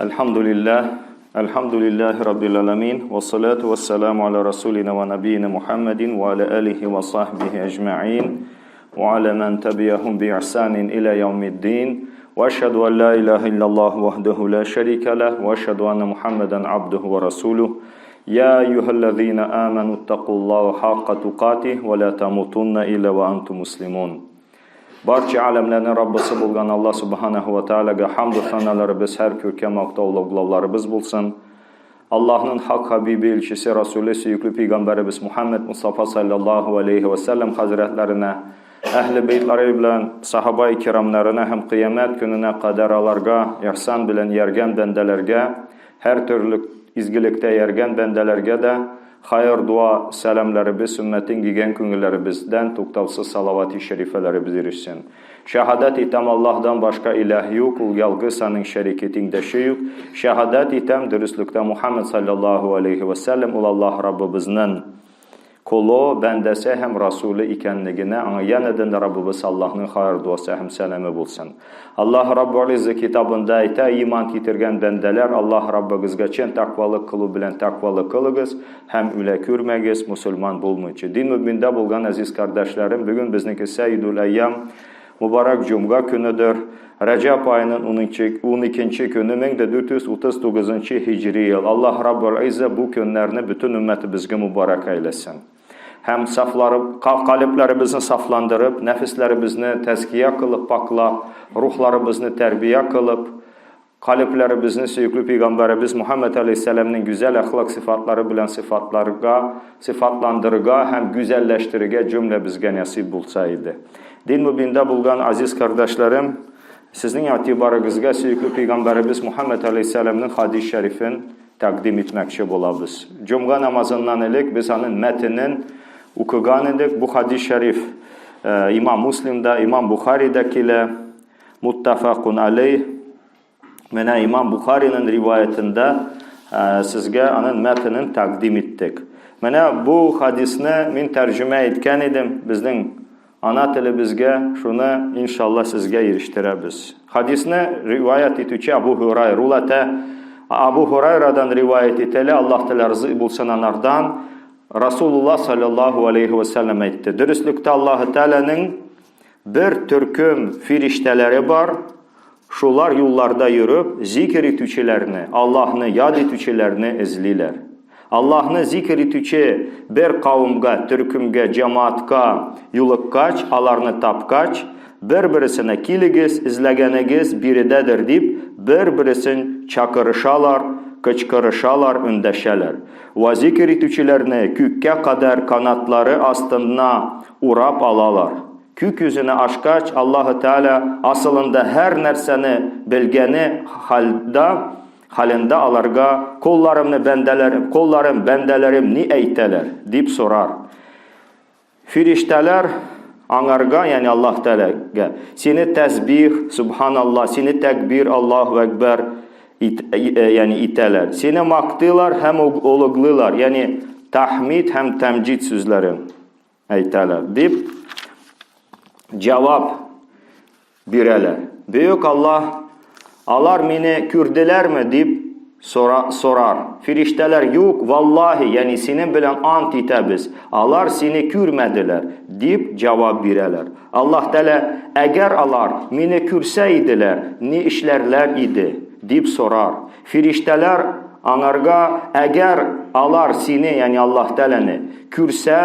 Әлхәмдүлилләһ, әлхәмдүлилләһи раббил аламин, вассалату вассаламу аля расулина ва набиина Мухаммадин ва аля алихи ва сахбихи әҗмәин, ва аля ман табиахум би ихсанин иля яумиддин, ва ашһаду ан ла илаһа иллаллаһу вахдаху ла шарика лах, ва ашһаду анна Мухаммадан абдуху ва расулух. Я айюхаллазина аману иттакуллаха хакка тукатих ва ла тамутунна илля ва антум муслимун. Барча аләмләрнең Раббысы булган Аллаһ Субханаһу ва Таалагә хамду саналарыбыз, һәр күркәм мактау олуглауларыбыз булсын. Аллаһның хак хабибе, илчесе, Расуле, сөекле пәйгамбәребез Мухаммед Мустафа саллаллаһу алейхи ва сәлләм хәзрәтләренә, әһле бейтлары белән сахаба кирамнарына һәм кыямәт көненә кадәр аларга ихсан белән ияргән бәндәләргә, һәр төрле изгелектә ияргән бәндәләргә дә Хәер дуа, сәламләребез өммәтен гигән күңелләребездән туктаусыз салавати шәрифәләребез ирешсен. Шәһадәт итәм Аллаһдан башка иләһ юк, ул ялгыз, аның шәрики тиңдәше юк. Шәһадәт итәм, дөреслектә Мухаммед салләллаһу алейһи вә сәлләм ул Аллаһ Раббыбызның колы, бәндәсе һәм расуле икәнлегенә аңа янәдән дә Раббыбыз Аллаһның хәер дуасы һәм сәламе булсын. Аллаһ Раббул Иззә китабында әйтә, Иман китергән бәндәләр, Аллаһ Раббыгызга чын тәкъвалык кылу белән тәкъвалык кылыгыз һәм үлә күрмәгез, мусульман булмыйча. Дин мөбиндә булган әзиз кардәшләрем, бүген безнеке Сәйдул Әйям, мөбарәк җомга көнедер. Рәҗәб аеның 12 көне 1439 һиҗри ел. Аллаһ Раббул Иззә бу көннәрне бөтен өммәтебезгә мөбарәк әйләсен. Һәм сафлары, калебләребезне сафландырып, нәфесләребезне тәзкия кылып, паклап, рухларыбызны тәрбия кылып, калебләребезне сөекле пәйгамбәребез Мухаммәд алейһиссәламнең гүзәл әхлак сыйфатлары белән сыйфатларга, сыйфатландырырга һәм гүзәлләштерергә җөмләбезгә нәсыйп булса иде. Дин мөбиндә булган азиз кардәшләрем, сезнең игътибарыгызга сөекле пәйгамбәребез Мухаммәд алейһиссәламнең хадис шәрифен тәкъдим итмәкче булабыз. Җомга намазыннан элек без аның мәтенен укыган идек. Бу хадис шәриф э, имам Муслимда, имам Бухарида килә. Муттафакун алей. Менә имам Бухариның риваятендә э, сезгә аның мәтенен тәкъдим иттек. Менә бу хадисне мин тәрҗемә иткән идем. Безнең Ана телебезгә шуны, иншалла, сезгә ирештерәбез. Хадисне риваять итүче Абу Һурайр. Ул әтә Абу Һурайрадан риваять ителә, Аллаһ Тәгалә разый булсын анардан. Расулуллаһ саллаллаһу алейхи ва саллям әйтте. Дөреслектә Аллаһ Тәгаләнең бер төркем фириштәләре бар, шулар юлларда йөреп, зикер итүчеләрне, Аллаһны яд итүчеләрне эзлиләр. Аллаһны зикер итүче бер кавымга, төркемгә, җәмаатка юлыккач, аларны тапкач, бер-бересенә килегез, эзләгәнегез биредәдер дип, бер-бересен чакырышалар, кычкырышалар, эндәшәләр. Вә зикер итүчеләрне күккә кадәр канатлары астына урап алалар. Күк йөзенә ашкач, Аллаһы Тәгалә асылында һәр нәрсәне белгәне хәлдә, Хәлендә аларга, Колларымны бәндәләрем, колларым, бәндәләрем ни әйтәләр? дип сорар. Фириштәләр аңарга, ягъни Аллаһ Тәгаләгә, сине тәсбих, субханаллаһ, сине тәкбир, Аллаһу әкбәр, ит, э, ягъни итәләр. Сине мактыйлар һәм олуглыйлар, ягъни тахмид һәм тәмҗид сүзләрен әйтәләр, дип җавап бирәләр. Бөек Аллаһ, алар мине күрделәрме дип сора, сорар. Фириштәләр, юк, валлаһи, ягъни синең белән ант итәбез, алар сине күрмәделәр, дип җавап бирәләр. Аллаһ Тәгалә, әгәр алар мине күрсә иделәр, ни эшләрләр иде, дип сорар. Фириштәләр аңарга, әгәр алар сине, ягъни Аллаһ Тәгаләне, күрсә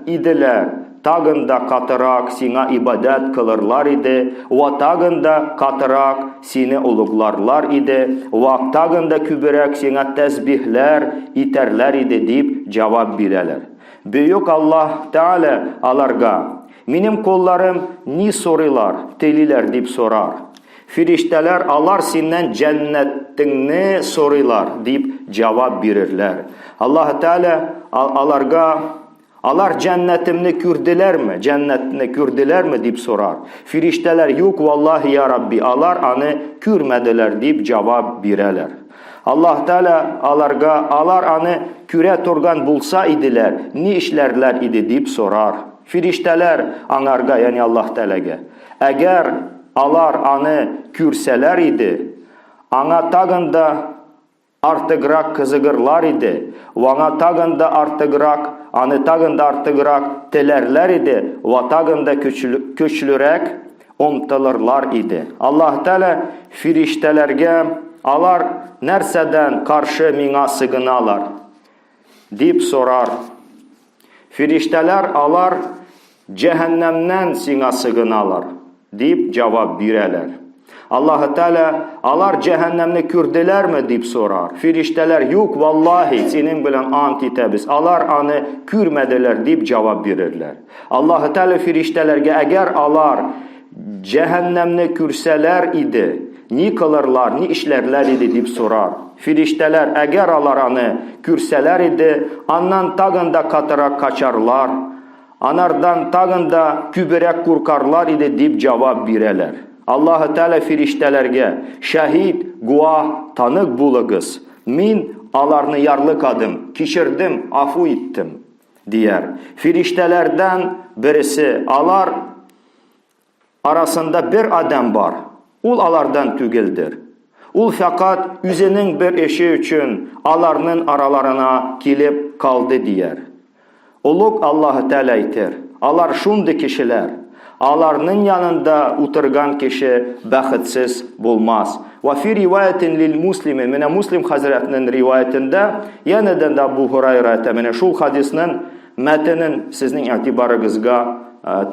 иделәр, тагын да катырак сиңа ибадәт кылырлар иде, вә тагын да катырак сине олугларлар иде, вә тагын да күбрәк сиңа тәсбихләр итәрләр иде, дип җавап бирәләр. Бөек Аллаһ Тәгалә аларга, Минем колларым ни сорыйлар, телиләр, дип сорар. Фириштәләр, алар синнән җәннәтеңне сорыйлар, дип җавап бирерләр. Аллаһ Тәгалә аларга, Алар җәннәтемне күрделәрме, җәннәтне күрделәрме, дип сорар. Фириштәләр, юк, валлаһи, я Рабби, алар аны күрмәделәр, дип җавап бирәләр. Аллаһ Тәгалә аларга, алар аны күрә торган булса иделәр, ни эшләрләр иде, дип сорар. Фириштәләр аңарга, ягъни Аллаһ Тәгаләгә, әгәр алар аны күрсәләр иде, Аңа тагын да артыграк кызыгырлар иде, вә аңа тагын да артыграк, аны тагын да артыграк теләрләр иде, вә тагын да көчлерәк омтылырлар иде. Аллаһ Тәгалә фириштәләргә, алар нәрсәдән каршы миңа сыгыналар? Дип сорар. Фириштәләр алар җәһәннәмнән сиңа сыгыналар, дип җавап бирәләр. Аллаһы Тәгалә, алар җәһәннәмне күрделәрме, дип сорар. Фириштәләр, юк, валлаһи, синең белән ант итәбез, алар аны күрмәделәр, дип җавап бирерләр. Аллаһы Тәгалә фириштәләргә, әгәр алар җәһәннәмне күрсәләр иде, ни кылырлар, ни эшләрләр иде, дип сорар. Фириштәләр, әгәр алар аны күрсәләр иде, аннан тагын да катырак качарлар, анардан тагын да күберәк куркарлар иде, дип җавап бирәләр. Аллаһы Тәгалә фириштәләргә, Шәһид, гуаһ, танык булыгыз, мин аларны ярлыкадым, кичердем, афу иттем, дияр. Фириштәләрдән бересе, алар арасында бер адәм бар, ул алардан түгелдер. Ул фәкать үзенең бер эше өчен аларның араларына килеп калды дияр. Олуг Аллаһы Тәгалә әйтер, алар шундый кешеләр, аларның янында утырган кеше бәхетсез булмас. Ва фи риваятин лил муслими, менә Муслим хәзрәтнең риваятендә янәдән дә Абу Һурайра әйтә, менә шул хадисның мәтенен сезнең игътибарыгызга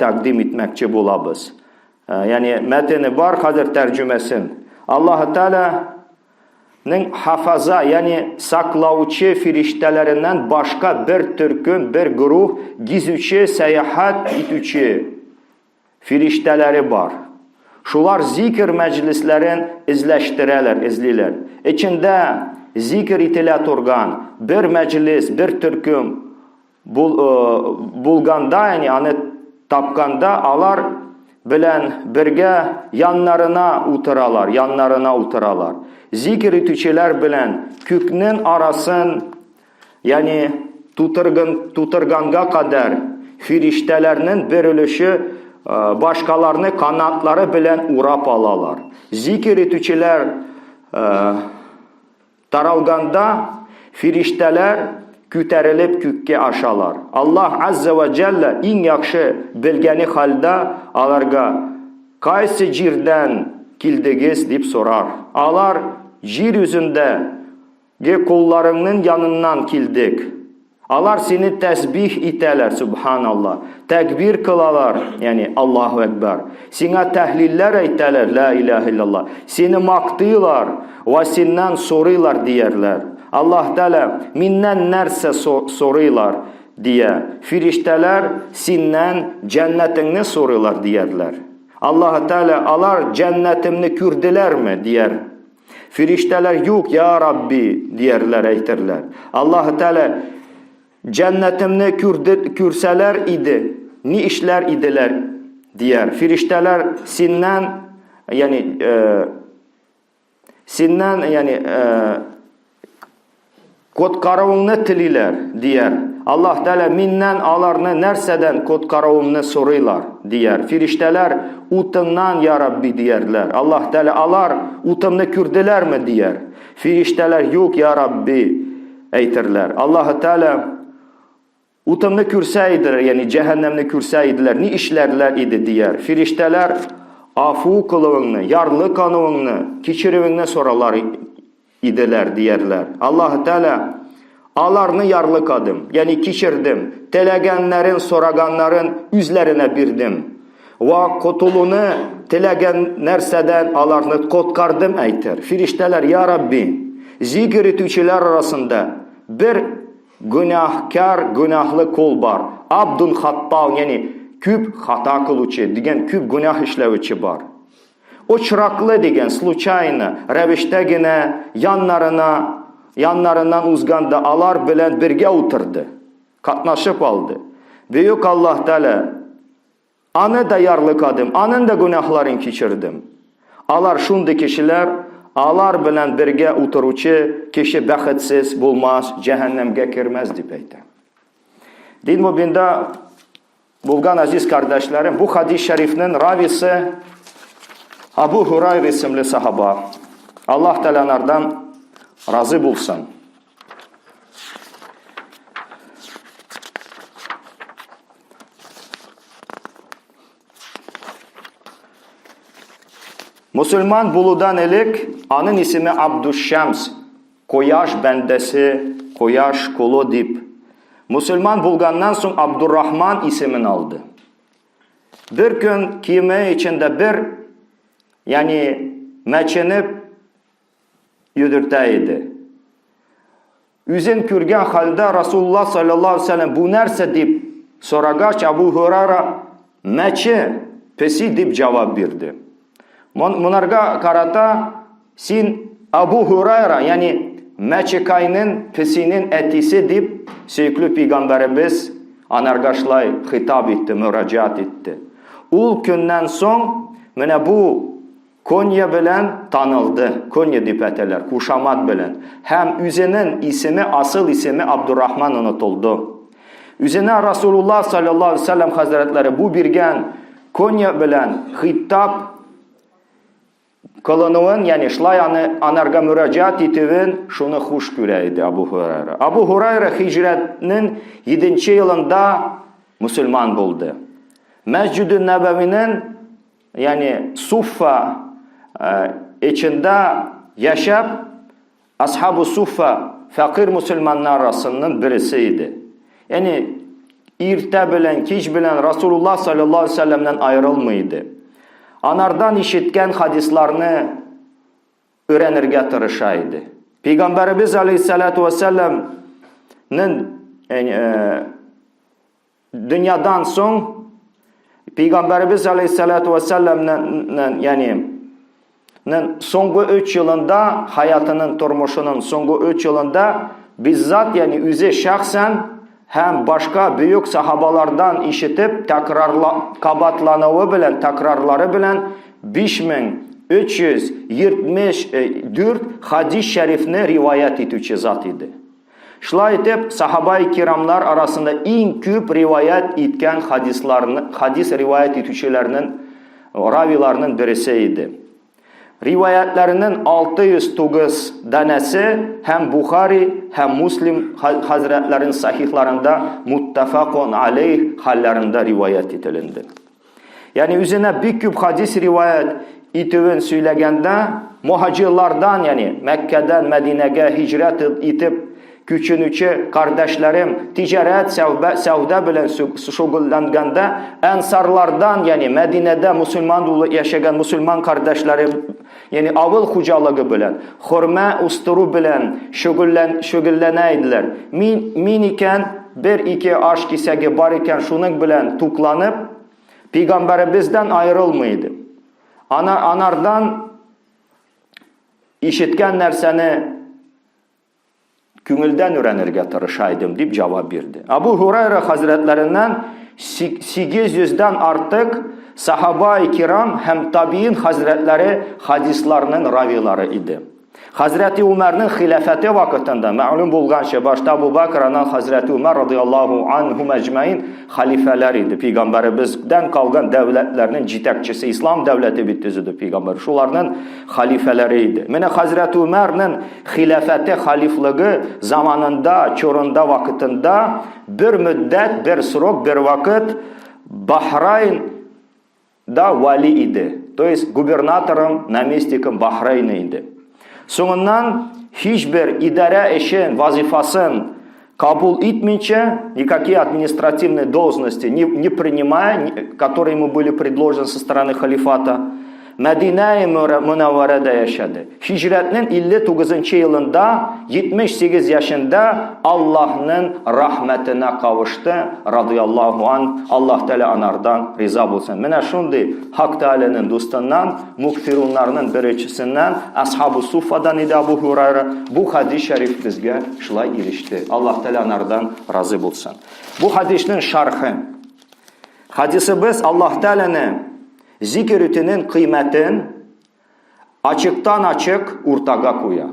тәкъдим итмәкче булабыз. Ягъни мәтене бар, хәзер тәрҗемәсен. Аллаһ Тәгалә нең хафаза, ягъни саклаучы фириштәләреннән башка бер төркем, бер груһ гизүче, сәяхәт итүче фириштәләре бар. Шулар зикр мәҗлесләрен эзләштерәләр, эзлиләр. Эчендә зикр ителә торган бер мәҗлес, бер төркем бул, булганда, ягъни аны тапканда алар белән бергә яннарына утыралар, яннарына утыралар. Зикр итүчеләр белән күкнең арасын, ягъни тутырган, тутырганга кадәр фириштәләрнең бер өлеше башкаларны канатлары белән урап алалар. Зикр итүчеләр таралганда фириштәләр күтәрелеп күккә ашалар. Аллаһ Азза вә Җәллә иң яхшы белгәне хәлдә аларга кайсы җирдән килдегез дип сорар. Алар җир йөзендә Ге кулларыңның яныннан килдек. Алар сине тәсбих итәләр, субханалла. Тәкбир кылалар, ягъни Аллаһу әкбәр. Сиңа тәһлилләр әйтәләр, ла илаһ иллалла. Сине мактыйлар ва синнән сорыйлар диярләр. Аллаһ Тәгалә миннән нәрсә сорыйлар дия. Фириштәләр синнән җәннәтеңне сорыйлар диярләр. Аллаһ Тәгалә алар җәннәтемне күрделәрме дияр. Фириштәләр юк, я Рабби, диярләр, әйтерләр. Аллаһ Тәгалә җәннәтемне күрде, күрсәләр иде, ни эшләр иделәр, дияр. Фириштәләр синнән, ягъни э, синнән, ягъни э, Коткаруыңны телиләр, дияр. Аллаһ Тәгалә миннән аларны нәрсәдән коткаруымны сорыйлар, дияр. Фириштәләр утыңнан, я Рабби, диярләр. Аллаһ Тәгалә алар утымны күрделәрме, дияр. Фириштәләр юк, я Рабби, әйтерләр. Аллаһ Тәгалә Утымны күрсә иделәр, ягъни җәһәннәмне күрсә иделәр, ни эшләрләр иде, дияр. Фириштәләр афу кылуыңны, ярлыкануыңны, кичерүеңне соралар иделәр, диярләр. Аллаһ Тәгалә аларны ярлыкадым, ягъни кичердем, теләгәннәрен, сораганнарын үзләренә бирдем. Ва котылуны теләгән нәрсәдән аларны коткардым, әйтер. Фириштәләр, я Рабби, зикер итүчеләр арасында бер Гөнаһкар, гөнаһлы кол бар. Абдун хаттау, ягъни күп хата кылучы дигән күп гөнаһ эшләүче бар. Очраклы дигән, случайно, рәвештә генә яннарына, яннарыннан узганда алар белән бергә утырды, катнашып алды. Бөек Аллаһ Тәгалә Аны да ярлыкадым, аның да гөнаһларын кичердем. Алар шундый кешеләр, алар белән бергә утыручы кеше бәхетсез булмас, җәһәннәмгә кермәс дип әйтә. Дин мубинда булган азиз кардәшләрем, бу хадис шәрифнең рависы Абу Һурайр исемле сахаба. Аллаһ Тәгалә анардан разый булсын. Мусульман булудан элек аның исеме Абдушшамс, кояш бәндәсе, кояш колы дип. Мусульман булганнан соң Абдуррахман исемен алды. Бер көн киеме эчендә бер, ягъни мәченеп йөдертә иде. Үзен күргән хәлдә Расулулла саллаллаһу алейһи вәсәлләм бу нәрсә дип сорагач, Абу Һурайра мәче, песи дип җавап бирде. Монарга карата син Абу Һурайра, ягъни мәчекайның, песинең әтисе дип сөекле пәйгамбәребез анарга шулай хитап итте, мөрәҗәгать итте. Ул көннән соң менә бу Конья белән танылды, Конья дип әйтәләр, кушамат белән. Һәм үзенең исеме, асыл исеме Абдуррахман онытылды. Үзенә Расулулла саллаллаһу алейһи вәсәлләм хәзрәтләре бу биргән Конья белән хитап кылынуын, ягъни шулай аны анарга мөрәҗәгать итүен шуны хуш күрә иде Абу Һурайра. Абу Һурайра һиҗрәтнең 7 елында мусульман булды. Мәсҗиде Нәбәвинең Ягъни Суффа эчендә яшәп, Асхабу Суффа фәкыйрь мусульманнар арасыннан бересе иде. Ягъни иртә белән, кич белән Расулуллаһ саллаллаһу алейһи вәсәлләмнән аерылмый иде. Анардан ишеткән хадисларны өйрәнергә тырыша иде. Пәйгамбәребез алейһиссалату вәссәламнең Дөньядан соң Пәйгамбәребез алейһиссалату вәссәламнең, ягъни соңгы 3 елында, хаятының, тормышының соңгы 3 елында биззат, ягъни үзе шәхсән һәм башка бөек сахабалардан ишетеп, тәкрарла, кабатлануы белән, тәкрарлары белән 5374 хадис шәрифне риваять итүче зат иде. Шулай итеп, сахабай кирамнар арасында иң күп риваять иткән хадисларны, хадис риваять итүчеләрнең равиларның бересе иде. Риваятләренең 609 данәсе һәм Бухари һәм Муслим хәзрәтләренең сахихларында муттафакун алейх хәлләрендә риваять ителенде. Ягъни үзенә бик күп хадис риваять итүен сөйләгәндә, муһаҗирлардан, ягъни Мәккәдән Мәдинәгә һиҗрәт итеп күченүче кардәшләрем тиҗарәт, сәүдә, сәүдә белән шөгыльләнгәндә, әнсарлардан, ягъни Мәдинәдә мусульман булып яшәгән мусульман кардәшләрем, ягъни авыл хуҗалыгы белән, хөрмә үстерү белән шөгыльлән шөгыльләнә иделәр. Мин мин икән бер-ике аш кисәге бар икән, шуның белән тукланып, пәйгамбәребездән аерылмый иде. Ана анардан ишеткән нәрсәне күңелдән өйрәнергә тырыша идем, дип җавап бирде. Абу Һурайра хәзрәтләреннән 800дән артык сахаба кирам һәм табиин хәзрәтләре хадисларның равилары иде. Хәзрәти Умәрнең хилафәте вакытында мәгълүм булганча, башта Абу Бакр, аннан Хәзрәти Умәр радияллаһу анһум әҗмәин халифәләр иде. Пәйгамбәребездән калган дәүләтләрнең җитәкчесе, ислам дәүләте бит төзеде пәйгамбәр. Шуларның халифәләре иде. Менә Хәзрәти Умәрнең хилафәте, халифлыгы заманында, чорында, вакытында бер мөддәт, бер срок, бер вакыт Бахрайн да вали иде, то есть губернатором, наместником Бахрейна иде. Соңыннан һичбер идарә эшен, вазифасын кабул итмичә, никакие административные должности не принимая, которые ему были предложены со стороны халифата, Мәдинә Мөнәвәрәдә яшәде. Һиҗрәтнең 59 елында, 78 яшендә Аллаһның рәхмәтенә кавышты, радияллаһу ан, Аллаһ Тәгалә анардан риза булсын. Менә шундый Хак Тәгаләнең дустыннан, мукфируннарның беренчесеннән, Асхабу Суффадан иде Абу Һурайра. Бу хадис шәриф безгә шулай иреште. Аллаһ Тәгалә анардан разый булсын. Бу хадисның шархы. Хадисыбыз Аллаһ Тәгаләне зикер итүнең кыйммәтен ачыктан-ачык уртага куя.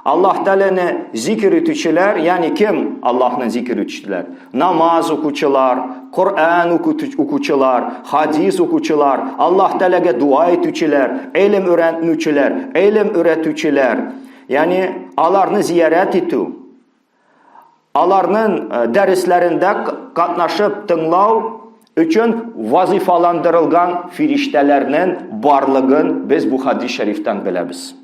Аллаһ Тәгаләне зикер итүчеләр, ягъни кем Аллаһны зикер итүчеләр? Намаз укучылар, Коръән укучылар, хадис укучылар, Аллаһ Тәгаләгә дуа итүчеләр, гыйлем өйрәнүчеләр, гыйлем өйрәтүчеләр. Ягъни аларны зиярәт итү, аларның дәресләрендә катнашып тыңлау өчен вазифаландырылган фириштәләрнең барлыгын без бу хадис шәрифтән беләбез.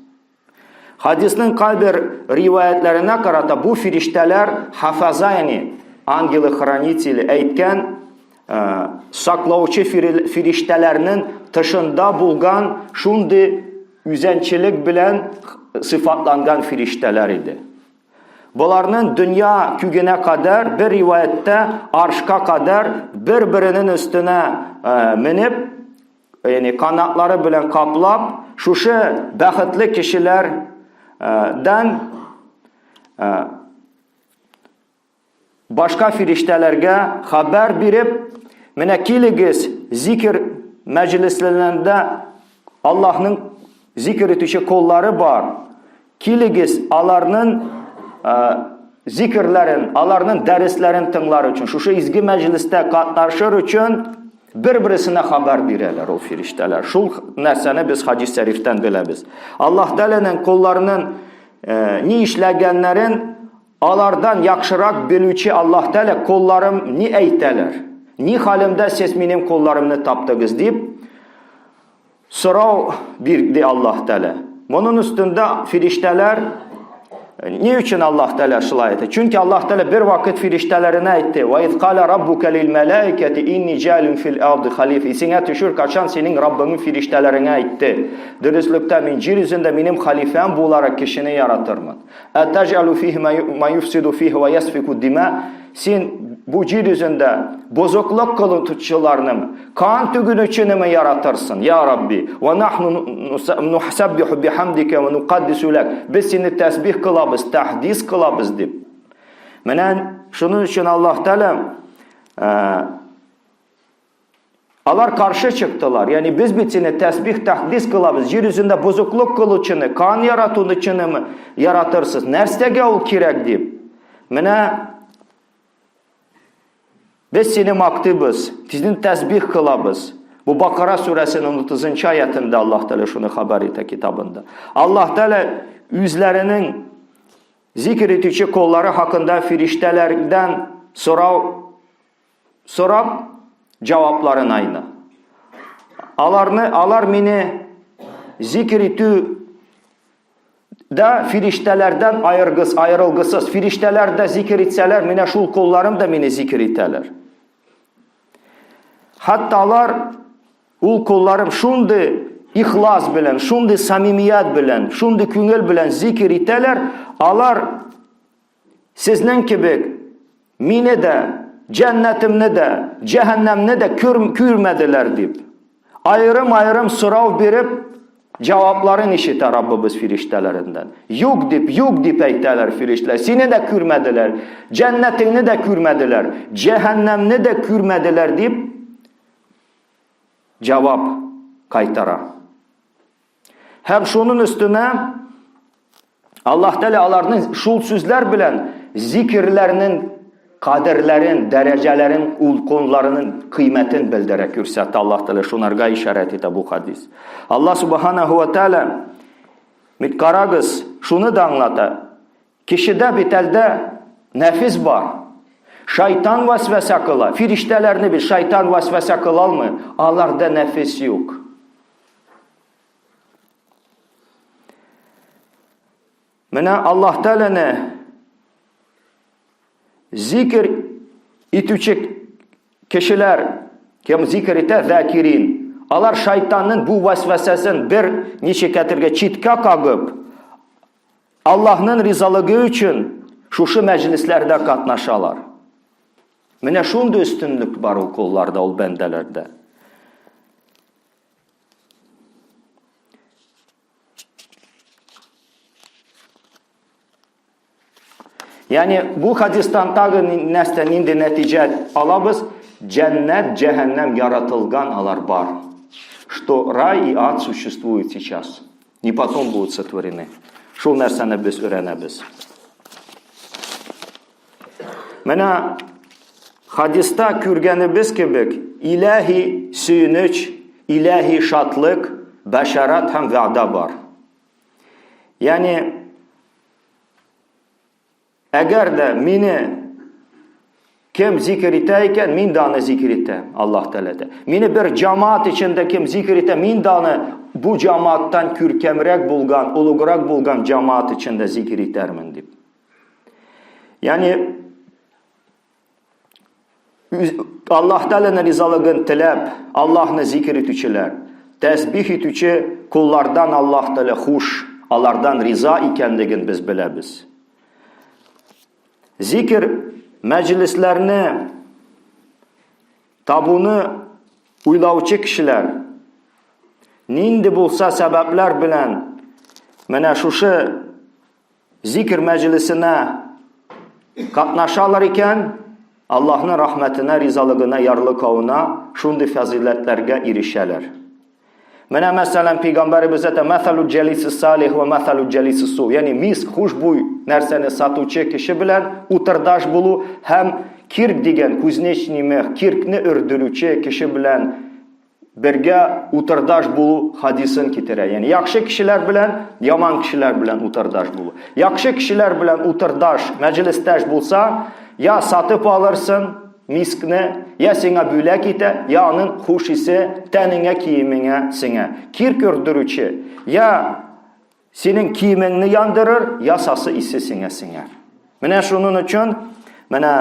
Хадисның кайбер риваятләренә карата бу фириштәләр хафаза, ягъни ангелы-хранители әйткән саклаучы фириштәләрнең тышында булган шундый үзәнчелек белән сыйфатланган фириштәләр иде. Боларның дөнья күгенә кадәр, бер риваяттә аршка кадәр бер-беренең өстенә менеп, ягъни канатлары белән каплап, шушы бәхетле кешеләрдән башка фириштәләргә хәбәр биреп, менә килегез, зикер мәҗлесләрендә Аллаһның зикер итүче коллары бар. Килегез, аларның зикерләрен, аларның дәресләрен тыңлар өчен, шушы изге мәҗлестә катнашыр өчен бер-берсенә хәбәр бирәләр ул фириштәләр. Шул нәрсәне без хадис шәрифтән беләбез. Аллаһ Тәгаләнең колларының ни эшләгәннәрен алардан яхшырак белүче Аллаһ Тәгалә колларым ни әйтәләр? Ни хәлемдә сез минем колларымны таптыгыз дип Сорау бирде Аллаһ Тәгалә. Моның өстендә фириштәләр ни өчен Аллаһ Тәгалә шулай әйтте? Чөнки Аллаһ Тәгалә бер вакыт фириштәләренә әйтте: "Ва из кала раббука лил малаикати инни җалин фил арди халифа". Исеңә төшер, качан синең Раббың фириштәләреңә әйтте: "Дөреслектә мин җир йөзендә минем халифәм буларак кешене яратырмын". Әтәҗәлү фиһи ма юфсиду фиһи ва ясфику дима. Син бу җир йөзендә бозыклык кылучыларны, кан түгүченеме яратырсың, я Рабби. Ва нахну нусаббиху бихамдика ва нукаддису лак. Без сине тәсбих кылабыз, тәхдис кылабыз дип. Менә шуның өчен Аллаһ Тәгалә Алар каршы чыктылар. Ягъни без бит сине тәсбих, тәхдис кылабыз. Җир йөзендә бозыклык кылучыны, кан яратучыны яратырсыз. Нәрсәгә ул кирәк дип. Менә без сине мактыйбыз, сине тәсбих кылабыз. Бу Бакара сүрәсенең 30 аятында Аллаһ Тәгалә шуны хәбәр итә китабында. Аллаһ Тәгалә үзләренең зикр итүче коллары хакында фириштәләрдән сорау Сорап, җавапларын айны. Аларны, алар мине зикр итү да фириштәләрдән аергыз, аерылгысыз. Фириштәләр дә зикр итсәләр, менә шул колларым да мине зикр итәләр. Хәтта алар ул колларым шундый ихлас белән, шундый самимият белән, шундый күңел белән зикр итәләр, алар Сезнең кебек мине дә, җәннәтемне дә, җәһәннәмне дә күрмәделәр дип. Аерым-аерым сорау биреп, җавапларын ишетә Раббыбыз фириштәләреннән. Юк дип, юк дип әйтәләр фириштәләр. Сине дә күрмәделәр, җәннәтеңне дә күрмәделәр, җәһәннәмне дә күрмәделәр дип җавап кайтара. Һәм шуның өстенә Аллаһ Тәгалә аларны шул сүзләр белән зикерләрнең кадерләрен, дәрәҗәләрен, ул конларының кыйммәтен белдерә, күрсәтә. Аллаһ Тәгалә шунарга ишарәт итә бу хадис. Аллаһ субханаһу ва тәгалә бит карагыз, шуны да аңлата. Кешедә бит әлдә нәфис бар. Шайтан вәсвәсә кыла. Фириштәләрне бит шайтан вәсвәсә кыла алмый. Аларда нәфис юк. Менә Аллаһ Тәгаләне зикр итүче кешеләр, кем зикр итә, закирин. Алар шайтанның бу вәсвәсәсен бер ничә кәтергә читкә кагып, Аллаһның ризалыгы өчен шушы мәҗлесләрдә катнашалар. Менә шундый өстенлек бар ул колларда, ул бәндәләрдә. Ягъни бу хадистан тагы нәрсә нинди нәтиҗә алабыз? Җәннәт, җәһәннәм яратылган алар бар. Что рай и ад существуют сейчас. Не потом будут сотворены. Шул нәрсәне без өйрәнәбез. Менә хадиста күргәнебез кебек, иләһи сөенеч, иләһи шатлык, бәшәрат һәм вәгъдә бар. Ягъни Әгәр дә мине кем зикер итә икән, мин дә аны зикер итәм, Аллаһ Тәгалә әйтә. Мине бер җамаат эчендә кем зикер итә, мин дә аны бу җамааттан күркәмрәк булган, олуграк булган җамаат эчендә зикер итәрмен дип. Ягъни Аллаһ Тәгаләнең ризалыгын теләп, Аллаһны зикер итүчеләр, тәсбих итүче куллардан Аллаһ Тәгалә хуш, алардан риза икәнлеген без беләбез. Зикер мәҗлесләрне табуны уйлаучы кешеләр нинди булса сәбәпләр белән менә шушы Зикр мәҗлесенә катнашалар икән, Аллаһның рәхмәтенә, ризалыгына, ярлыкавына шундый фазыйләтләргә ирешәләр. Менә мәсәлән, пәйгамбәребез әйтә, "Мәсәлу җалиси салих ва мәсәлу җалиси су", ягъни миск, хушбуй нәрсәне сатучы кеше белән утырдаш булу һәм кирк дигән кузнечный мех, киркне өрдерүче кеше белән бергә утырдаш булу хадисын китерә. Ягъни яхшы кешеләр белән яман кешеләр белән утырдаш булу. Яхшы кешеләр белән утырдаш, мәҗлестәш булса, я сатып алырсың мискне, я сиңа бүләк итә, я аның хуш исе тәнеңә, киемеңә сеңә. Кир көрдерүче, я синең киемеңне яндырыр, я сасы исе сиңа сеңәр. Менә шуның өчен менә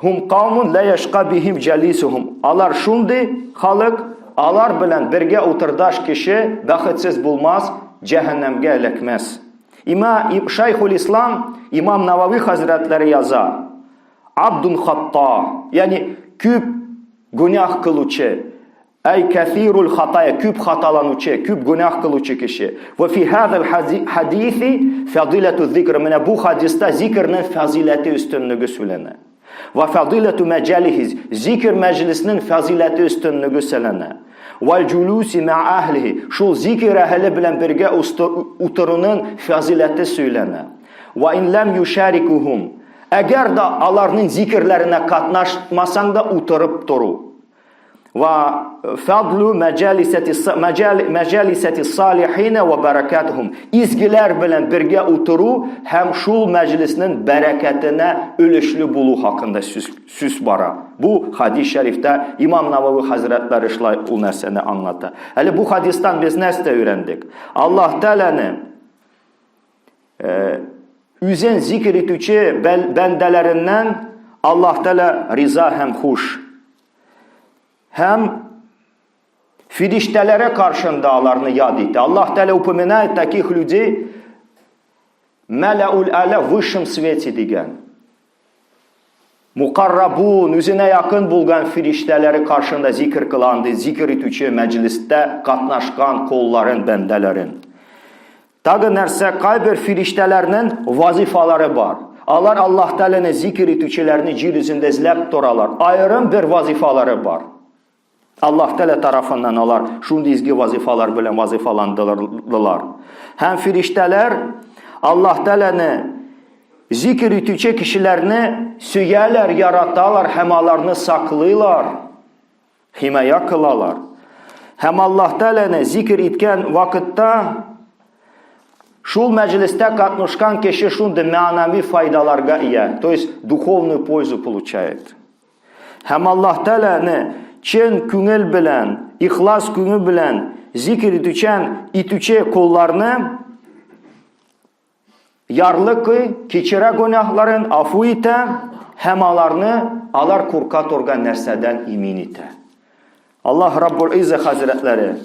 Хум каумун ла яшка бихим җалисухум. Алар шундый халык, алар белән бергә утырдаш кеше бәхетсез булмас, җәһәннәмгә эләкмәс. Има Шайхул Ислам Имам Навави хәзрәтләре яза. Абдун хатта, ягъни күп гүнах кылучы, Әй кәфирул хатая, күп хаталанучы, күп гүнах кылучы кеше. Ва фи хазал хадиси фадилату зикр. Менә бу хадиста зикрнең фазиләте өстенлеге сөйләнә. Ва фадилату мәҗалихи, зикр мәҗлисенең фазиләте өстенлеге сөйләнә. Вал җулуси ма әһлихи, шул зикр әһеле белән бергә утыруның фазиләте сөйләнә. Ва ин лам юшарикухум, әгәр дә аларның зикрләренә катнашмасаң да утырып тору. Ва фадлу мәҗалисәти мәҗалисәти салихина ва баракатухум. Изгеләр белән бергә утыру һәм шул мәҗлеснең бәрәкәтенә өлешле булу хакында сүз, сүз бара. Бу хадис шәрифтә Имам Навави хәзрәтләре шулай ул нәрсәне аңлата. Әле бу хадистан без нәрсә өйрәндек? Аллаһ Тәгаләне э, үзен зикр итүче бәндәләреннән Аллаһ Тәгалә риза һәм хуш. Һәм фириштәләре каршында аларны яд итә. Аллаһ Тәгалә упоминает таких людей мәләул аля в высшем свете дигән. Мукаррабун, үзенә якын булган фириштәләре каршында зикр кылан ди, зикр итүче мәҗлестә катнашкан колларын, бәндәләрен. Тагы нәрсә, кайбер фириштәләрнең вазифалары бар. Алар Аллаһ Тәгаләне зикр итүчеләрне җир йөзендә эзләп торалар. Аерым бер вазифалары бар. Аллаһ Тәгалә тарафыннан алар шундый изге вазифалар белән вазифаландылар. Һәм фириштәләр Аллаһ Тәгаләне зикр итүче кешеләрне сөяләр, яраталар һәм аларны саклыйлар. Химая кылалар. Һәм Аллаһ Тәгаләне зикр иткән вакытта шул мәҗлестә катнашкан кеше шундый мәгънәви файдаларга ия, то есть духовную пользу получает. Һәм Аллаһ Тәгаләне чын күңел белән, ихлас күңел белән зикр итүчән итүче колларны Ярлыкый, кичерә гөнаһларын, афу итә һәм аларны алар курка торган нәрсәдән имин итә. Аллаһ Раббул Изза хәзрәтләре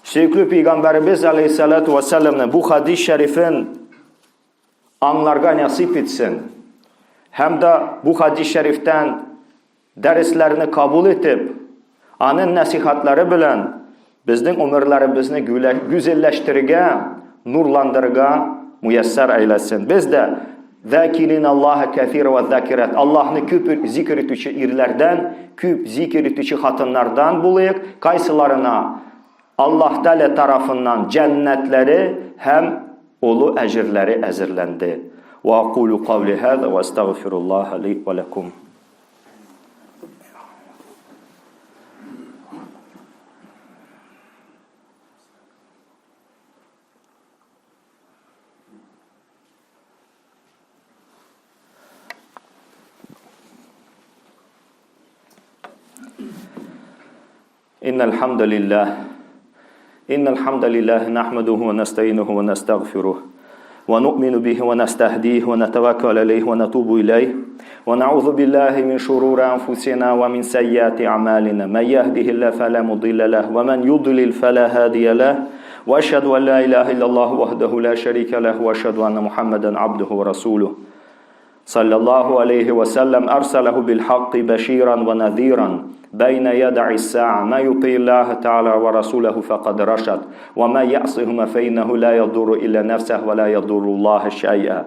сөекле пәйгамбәребез алейхиссалату вассаламны бу хадис шәрифен аңларга насыйп итсен. Һәм дә бу хадис шәрифтән Дәресләрне кабул итеп, аның нәсихәтләре белән безнең гомерләребезне гүзәлләштерергә, нурландырырга муяссар әйләсен. Без дә Закирин Аллаһа кәфира ва закират. Аллаһны күп зикр итүче ирләрдән, күп зикр итүче хатыннардан булыйк. Кайсыларына Аллаһ Тәгалә тарафыннан җәннәтләре һәм олы әҗерләре әзерләнде. Ва акулу кавли һаза ва астагфируллаһа ли ва лакум. إن الحمد لله إن الحمد لله نحمده ونستعينه ونستغفره ونؤمن به ونستهديه ونتوكل عليه ونتوب إليه ونعوذ بالله من شرور أنفسنا ومن سيئات أعمالنا من يهده الله فلا مضل له ومن يضلل فلا هادي له وأشهد أن لا إله إلا الله وحده لا شريك له وأشهد أن محمدا عبده ورسوله صلى الله عليه وسلم أرسله بالحق بشيرا ونذيرا بين يدع الساعة ما يطيع الله تعالى ورسوله فقد رشد وما يعصهما فإنه لا يضر إلا نفسه ولا يضر الله شيئا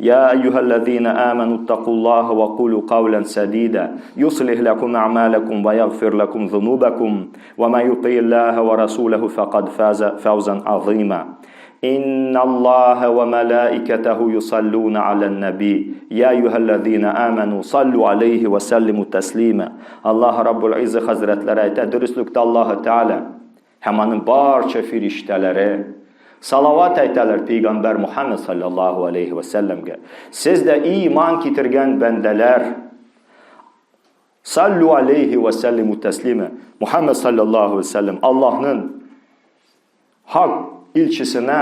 يا أيها الذين آمنوا اتقوا الله وقولوا قولا سديدا يصلح لكم أعمالكم ويغفر لكم ذنوبكم وما يطيع الله ورسوله فقد فاز فوزا عظيما إن الله وملائكته يصلون على النبي يا أيها الذين آمنوا صلوا عليه وسلموا تسليما الله رب العزة хәзрәтләре әйтә дөреслектә Аллаһы Тәгалә һәм аның барча фириштәләре салават әйтәләр пәйгамбәр Мухаммад саллаллаһу алейхи ва сәлләмгә. Сез дә иман китергән бәндәләр, Саллю алейхи ва сәллиму тәслима. Мухаммад саллаллаһу алейхи ва сәлләм Аллаһның хак илчесенә,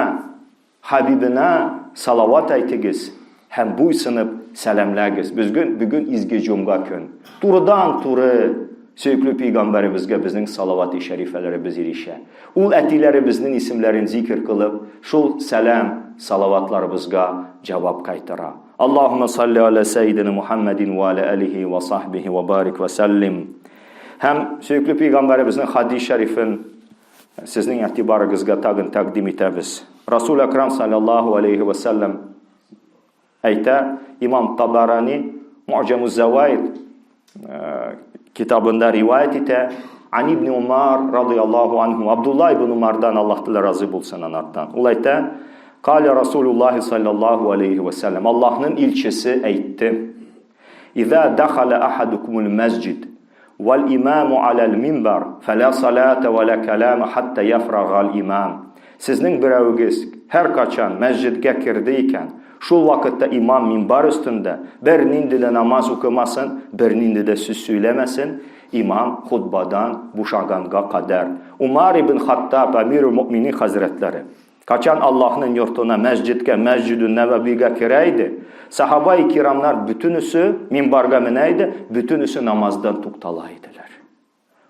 хабибенә салават әйтегез һәм буйсынып сәламләгез. Бүген бүген изге җомга көн. Турыдан-туры сөекле пәйгамбәребезгә безнең салават-и шәрифәләребез ирешә. Ул әтиләребезнең исемләрен зикер кылып, шул сәлам, салаватларыбызга җавап кайтара. Аллаһумма салли аля сәйдина Мухаммадин ва аля алихи ва сахбихи ва барик ва сәллим. Һәм сөекле пәйгамбәребезнең хадис шәрифен сезнең игътибарыгызга тагын тәкъдим итәбез. Расул Акрам саллаллаһу алейхи ва сәлләм әйтә, Имам Табарани Му'җамуз Заваид э, китабында риваять итә, Ан ибн Умар радияллаһу анху, Абдулла ибн Умардан Аллаһ Тәгалә разый булсын анардан. Ул әйтә, Каля Расулуллаһи саллаллаһу алейхи ва саллям, Аллаһның илчесе әйтте. Иза дахала ахадукумул масҗид вал имаму алал минбар фала салата ва ла калама хатта яфрагал имам. Сезнең берәвегез һәркайчан мәсҗидгә керде икән, шул вакытта имам минбар өстендә бернинди дә намаз укымасын, бернинди дә сүз сөйләмәсен, имам хутбадан бушаганга кадәр. Умар ибн Хаттаб, әмирул мөэминин хәзрәтләре, качан Аллаһның йортына, мәсҗидкә, мәсҗидүн Нәбәвигә керә иде, сахаба-и кирамнар бөтенесе минбарга менә иде, бөтенесе намаздан туктала иделәр.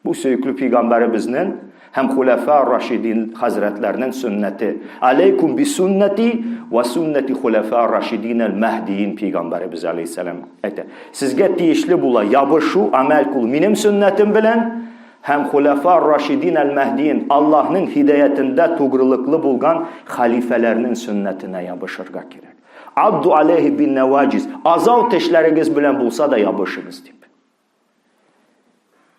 Бу сөекле пәйгамбәребезнең һәм хуләфа рашидин хәзрәтләрнең сөннәте. Алейкум би суннати ва суннати хуләфа рашидин әл-мәһдиин пәйгамбәребез алейһиссәлам әйтә. Сезгә тиешле була ябышу, амәл кылу минем сөннәтем белән һәм хуләфа рашидин әл-мәһдиин Аллаһның һидаятендә тугрылыклы булган хәлифәләрнең сөннәтенә ябышырга кирәк. Абду алейхи бин наваҗиз. Азау тешләрегез белән булса да ябышыгыз дип.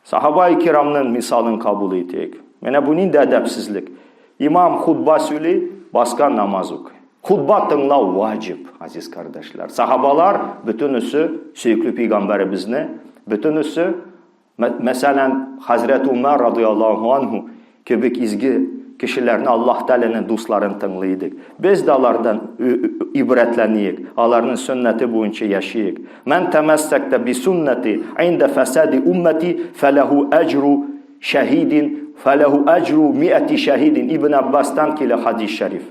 Сахаба-и кирамның мисалын кабул итик. Менә бу нинди әдәпсезлек. Имам хутба сөйли, баскан намаз укый. Хутба тыңлау ваҗиб, азиз кардәшләр. Сахабалар бөтенесе сөекле пәйгамбәребезне, бөтенесе Мәсәлән, хәзрәт Умар радияллаһу анһу кебек изге кешеләрне, Аллаһ Тәгаләнең дусларын тыңлый идек. Без дә алардан ибрәтләниек, аларның сөннәте буенча яшиек. Мән тәмәссәктә би суннати инда фәсади уммати фәләһу әҗру шәһидин фәләһу әҗру миәти шәһидин. Ибн Аббастан килә хадис шәриф.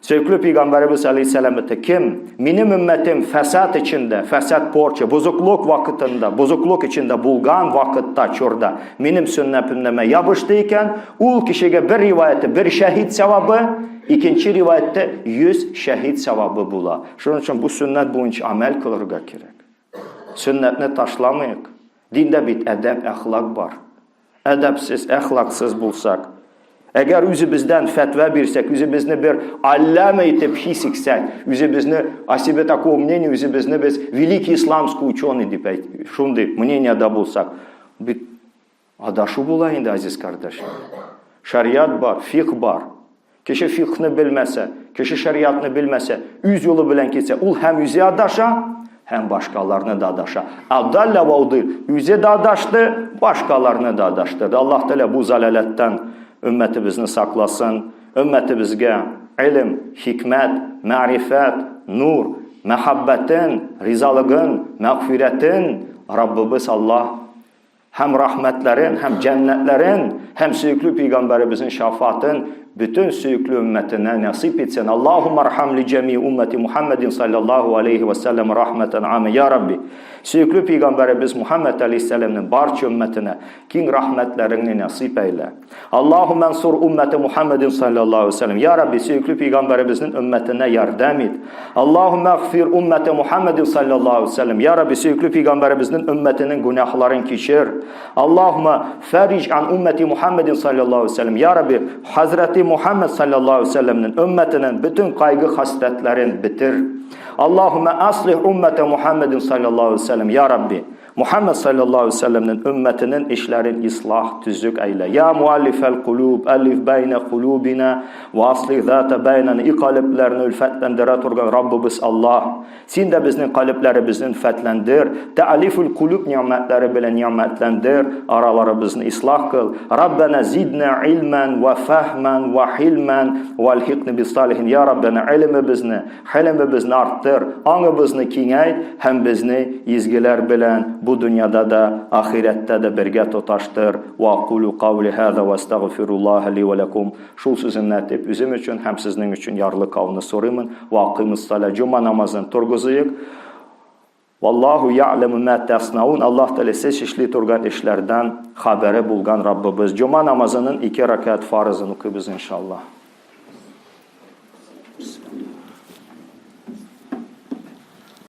Сөекле Пәйгамбәребез алейһиссәлам әйтте, кем минем өммәтем фәсад эчендә, фәсад порча, бозыклык вакытында, бозыклык эчендә булган вакытта, чорда минем сөннәтемә ябышты икән, ул кешегә бер риваяте бер шәһид савабы, икенче риваяттә 100 шәһид савабы була. Шуның өчен бу сөннәт буенча амәл кылырга кирәк. Сөннәтне ташламыйк. Диндә бит әдәп, әхлак бар. Әдәпсез, әхлаксыз булсак, әгәр үзебездән фәтва бирсәк, үзебезне бер аллама итеп хис итсәк, үзебезне, о себе такого мнения, үзебезне без великий исламский ученый дип әйт, шундый мнениедә булсак, бит адашу була инде, азиз кардәшләр. Шариат бар, фикх бар. Кеше фикхны белмәсә, кеше шариатны белмәсә, үз юлы белән китсә, ул һәм үзе адаша, һәм башкаларны да адаша. Адалля ва удил, үзе дә адашты, башкаларны да адаштырды. Аллаһ Тәгалә бу залаләттән өммәтебезне сакласын, өммәтебезгә илм, хикмәт, мәгърифәт, нур, мәхәббәтен, ризалыгын, мәгъфирәтен Раббыбыз Аллаһ һәм рәхмәтләрен, һәм җәннәтләрен, һәм сөекле пәйгамбәребезнең шафаатын бөтен сөекле өммәтенә насыйп итсен. Аллаһумма архам ли җәми уммати Мухаммадин саллаллаһу алейхи ва саллям рахматан ама я Рабби. Сөекле пәйгамбәребез Мухаммад алейхиссәламнең барча өммәтенә киң рәхмәтләреңне насыйп әйлә. Аллаһумма ансур уммати Мухаммадин саллаллаһу алейхи ва саллям. Я Рабби, сөекле пәйгамбәребезнең өммәтенә ярдәм ит. Аллаһумма агфир уммати Мухаммадин саллаллаһу алейхи ва саллям. Я Рабби, сөекле пәйгамбәребезнең өммәтенең гөнаһларын кичер. Аллаһумма фариж ан уммати Мухаммадин саллаллаһу алейхи ва саллям. Я Рабби, Хазрәти Мухаммад саллаллаһу алейхи ва саллямның өммәтенең бөтен кайгы-хәсрәтләрен бетер. Аллаһумма аслих уммата Мухаммадин саллаллаһу алейхи ва саллям. Я Рабби, Мухаммад саллаллаһу алейһи ва сәлләмнең өммәтенең эшләрен ислах, төзек әйлә. Я муаллифәл кулуб, әлиф бәйнә кулубина ва аслих зата бәйнәна. И калебләрне өлфәтләндерә торган Раббыбыз Аллаһ, син дә безнең калебләребезне өлфәтләндер. Тәалифул кулуб ни'мәтләре белән ни'мәтләндер, араларыбызны ислах кыл. Раббана зидна илман ва фахман ва хилман ва альхикна бис салихин. Я Раббана, илмебезне Хәлемебезне арттыр, аңыбызны киңәйт һәм безне изгеләр белән бу дөньяда да, ахирәттә дә бергә тоташтыр. Ва акулю каули һаза ва астагфируллаһа ли ва ләкум. Шул сүземне әйтеп, үзем өчен һәм сезнең өчен ярлыкауны сорыймын. Ва акыймус салә. Җома намазын торгызыйк. Валлаһу я'ләму мә тәснаун. Аллаһ Тәгалә сез эшли торган эшләрдән хәбәре булган Раббыбыз. Җома намазының ике рәкәгать фарызын укыйбыз иншаллаһ.